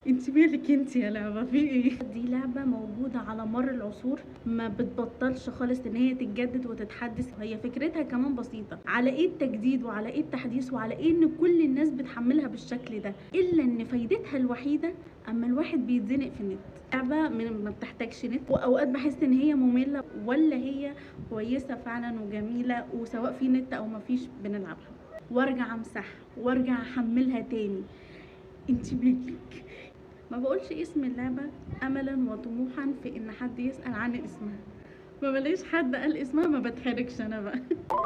انت مالك انت يا لعبه؟ في ايه؟ دي لعبه موجودة على مر العصور، ما بتبطلش خالص ان هي تتجدد وتتحدث. هي فكرتها كمان بسيطة، على ايه التجديد وعلى ايه التحديث وعلى ايه ان كل الناس بتحملها بالشكل ده، الا ان فايدتها الوحيدة اما الواحد بيتزنق في النت. لعبه ما بتحتاجش نت، واوقات بحس ان هي مملة ولا هي كويسة فعلا وجميلة، وسواء في نت او ما فيش بنلعبها. وارجع امسحها وارجع احملها تاني. انت مالك؟ ما بقولش اسم اللعبة املا وطموحا في ان حد يسأل عن اسمها، ما بلاقيش حد قال اسمها ما بتحركش انا بقى.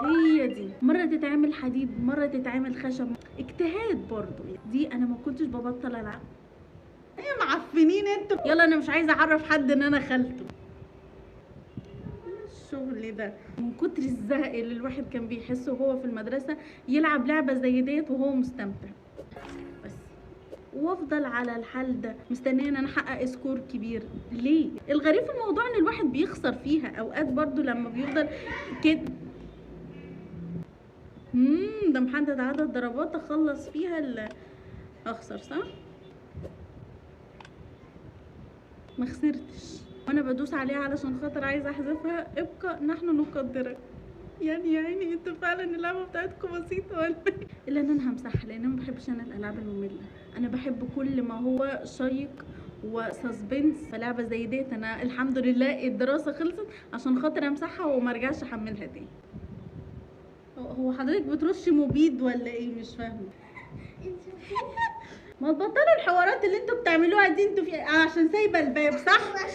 هي دي مرة تتعمل حديد، مرة تتعمل خشب، اجتهاد برضو. دي انا ما كنتش ببطل العب. ايه معفنين انتوا؟ يلا انا مش عايزة اعرف حد ان انا خالته. الشغل ده من كتر الزهق اللي الواحد كان بيحسه وهو في المدرسة يلعب لعبة زي ديت وهو مستمتع بس، وافضل على الحال ده مستنيه ان انا احقق score كبير. ليه؟ الغريب في الموضوع ان الواحد بيخسر فيها اوقات برضو لما بيفضل كده. ده محدد عدد ضربات اخلص فيها اخسر، صح؟ ما خسرتش وانا بدوس عليها علشان خاطر عايزه احذفها. ابقى نحن نقدرك. يعني يا عيني انتوا فعلا اللعبة بتاعتكم بسيطة ولا؟ الا ان انا همسحها لان انا ما بحبش انا الالعاب الممله، انا بحب كل ما هو شيق و suspense. فلعبه زي ديت انا الحمد لله الدراسة خلصت عشان خاطر امسحها وما ارجعش احملها تاني. هو حضرتك بترشي مبيد ولا ايه؟ مش فاهمه. ما تبطلوا الحوارات اللي انتوا بتعملوها دي انتوا عشان سايبه الباب، صح؟